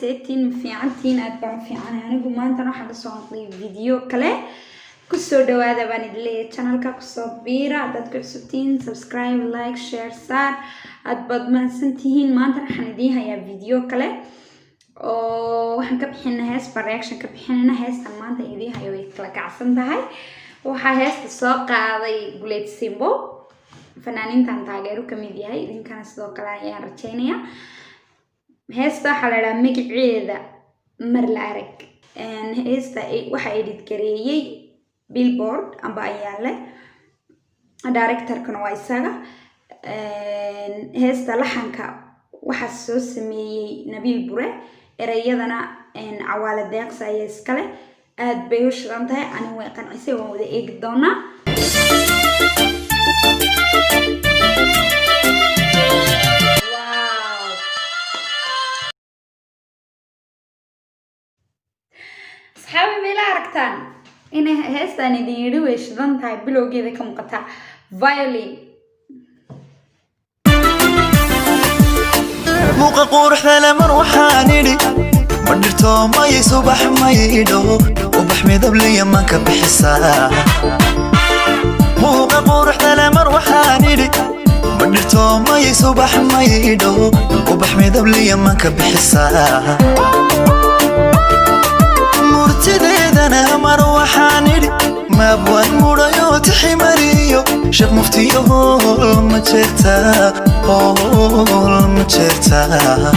Seetiin fiicantiin? Aad baan u fiicanahay anigu. Maantana waxaan kasoo hadlay video kale. Kusoo dhawaada baan idin leeyahay channelka, kusoo biira haddaad ku cusubtihiin. Subscribe, like, share saar, aad baad mahadsantihiin. Maantana waxaan idiin hayaa video kale oo waxaan ka bixinaa hees baan reaction ka bixinayna. Heestan maanta idiin hayo way kala kacsan tahay. Waxaa heesta soo qaaday Guleed Simbo, fanaaniintan taageero ka mid yahay. Idinkana sidoo kale ayaan rajeynayaa. Heesta waxaa la idhaha magaceeda Mar La Arag. Heesta waxaa edit gareeyey Billboard amba Ayaale, directorkana waa isaga. Heesta laxanka waxaa soo sameeyey Nabiil Bure, ereyadana Cawaale Deeqsa ayaa iskale. Aad bay u shidan tahay, anin way qancisay, waan wada eegi doonaa. Wow. Asxaabi, meela aragtaan inay heestaan idin yidhi way shidan tahay, bilowgeeda ka muuqataa violin. Muuqa quruxdale mar waxaan idhi ma dhirto, mayay subax maydho, ubax midabliya manka bixisaa. Muuqa quruxdale mar waxaan idhi ma dhirto, mayay subax maydho, ubax midabliya manka bixisaa. Murtideedana mar waxaan idhi maabwaan mudhayo tiximariyo sheekh muftiyo hool ma jeertaa, hool ma jeertaa.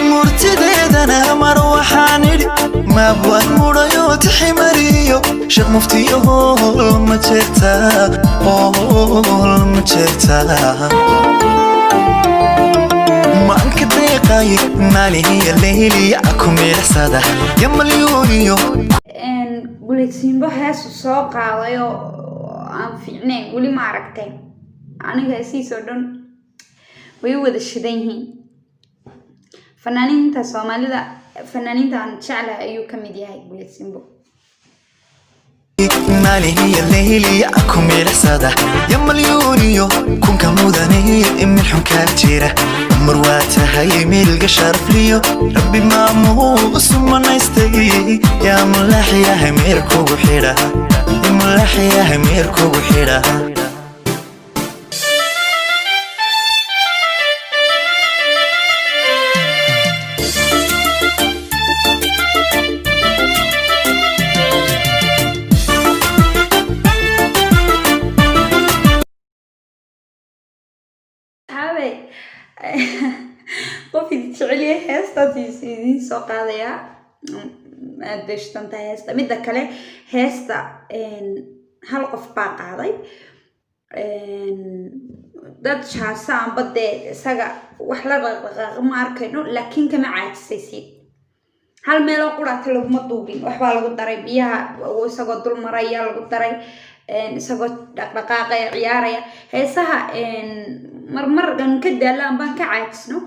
Murtideedana mar waxaan idhi maabwaan mudhayo tiximariyo sheekh muftiyo hool ma jeertaa, hool ma jeertaa. Maanka deeqay maalihiya leyliya ku miicsada ya malyuuniyo. Guleed Simbo heesu soo qaaday oo aan fiicnayn weli ma aragteen. Aniga heesihiisoo dhan way u wada shidan yihiin. Fanaaniinta Soomaalida, fanaaniinta aan jeclahay ayuu ka mid yahay Guleed Simbo. Maalihiya leyliya ku miicsada ya malyuuniyo kunka mudane imilxunkaa jira mar waa tahay miilga sharafliyo rabbi maamuu sumanaystay yaa mulaaxyahay meer kugu xidha, mulaaxyahay meer kugu xidha. Asxaabe, qof idin jeceliya heestaas idiin soo qaadayaa. Aad bay shidan tahay heesta. Midda kale, heesta hal qof baa qaaday, dad jaasa amba dee isaga wax la dhaqdhaqaaqa ma arkayno, laakiin kama caajisaysid. Hal meeloo quraata laguma duubin, waxbaa lagu daray, biyaha isagoo dul maraya lagu daray, isagoo dhaqdhaqaaqaya, ciyaaraya. Heesaha marmar aan ka daalo ambaan ka caajisno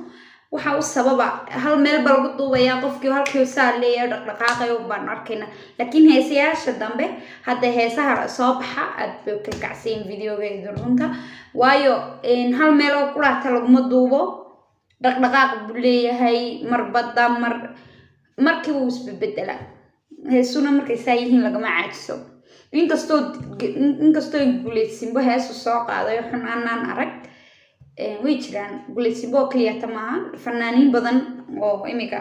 waxa u sababa hal meel ba lagu duubaya, qofkii halkii saa leeyahay dhaqdhaqaaqayo baan arkayna. Laakiin heesayaasha dambe hadda heesaha soo baxa aad bay u kala kacsayin videogeeda runta, waayo hal meel oo quraata laguma duubo, dhaqdhaqaaq buu leeyahay, mar badda mar markiiba wuu isbedbedelaa. Heesuna markay saa yihiin lagama caajiso. Inkastoo Guleed Simbo heesu soo qaadayo xun aanaan arag, way jiraan. Guleed Simbo oo keliyata maaha, fanaaniin badan oo imika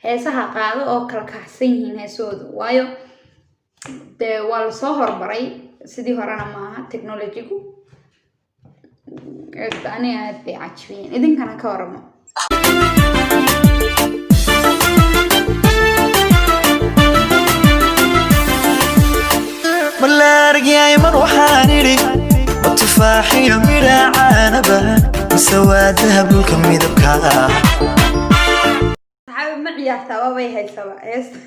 heesaha qaado oo kala kacsan yihiin heesahoodu, waayo dee waa lasoo hormaray, sidii horena maaha technologygu. Aniga aad bay cajibiyeen, idinkana ka waramo. Malaargyay mar waxaan idhi ma tufaaxiyo midha caanaba mise waa dahab dhulka midabka. Saxaabi, ma ciyaartaa? Waabay haysaba heesta,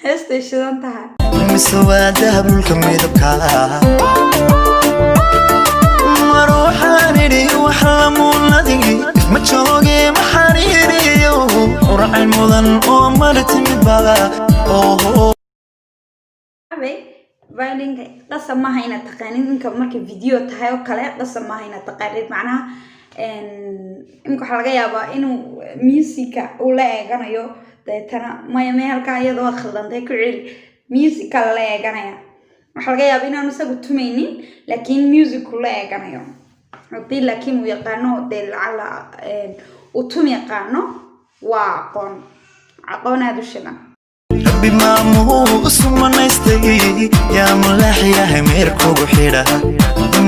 heestay shidan tahay. Mise waa dahab dhulka midabka. Mar waxaan idhi wax lamuunadigi ma jooge ma xariiriyo uracay mudan oo mar timidba oo. Saxaabay, violinka qasab maaha inaad taqaanid. Inka markay video tahay oo kale qasab maaha inaad taqaanid macnaha. Imika waxaa laga yaabaa inuu musica uu la eeganayo, deetana maya, me halkaa iyadoo khaldantay, ku celi, musica lala eeganaya. Waxaa laga yaabaa inaanu isagu tumaynin, laakiin music uu la eeganayo. Haddii laakiin uu yaqaano, dee lacala uu tum yaqaano, waa aqoon aada u shidan. Rabbi maamuu sumanaystay, yaa mulaaxyahay meer kugu xidha,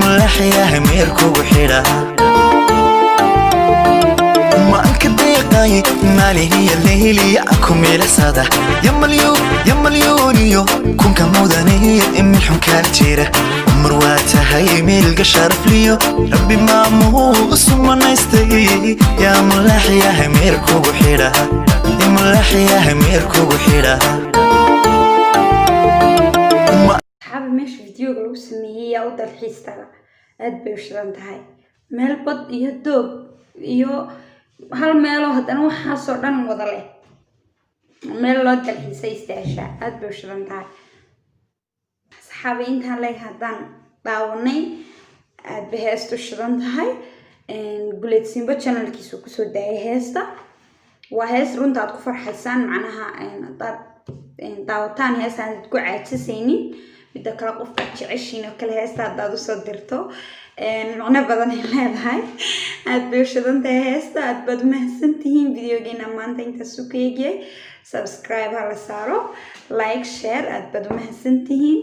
mulaaxyahay meer kugu xidha, maanka deeqay maalihiya leheliya ku milisada, ya malyuuniyo kunka mudane imilxunkaa jira, mar waa tahay meelga sharafliyo. Rabbi maamuu sumanaystay, yaa mulaaxyahay meer kugu xidha, mulaaxyahay meer kugu xidha. Asxaabi, meesha videoga lagu sameeyey yaa u dalxiis taga? Aad bay u shidan tahay, meel bad iyo doog iyo hal meeloo haddana waxaasoo dhan wada leh, meel loo dalxiisay istaashaa. Aad bay u shidan tahay. Asxaabi, intaan leeg haddaan daawanay, aad bay heestu shidan tahay. Guleedsimbo channelkiisu kusoo daayay heesta. Waa hees runta aad ku farxaysaan, macnaha hadaad daawataan heesta aad ku caajisaynin. Midda kale, qofka jeceshiin oo kale heesta haddaad usoo dirto, macno badan ay leedahay. Aad bay u shidan tahay heesta. Aad baad umahadsan tihiin. Videogeena maanta intaas ku eegyahay. Subscribe ha la saaro, like, share. Aad baad umahadsan tihiin.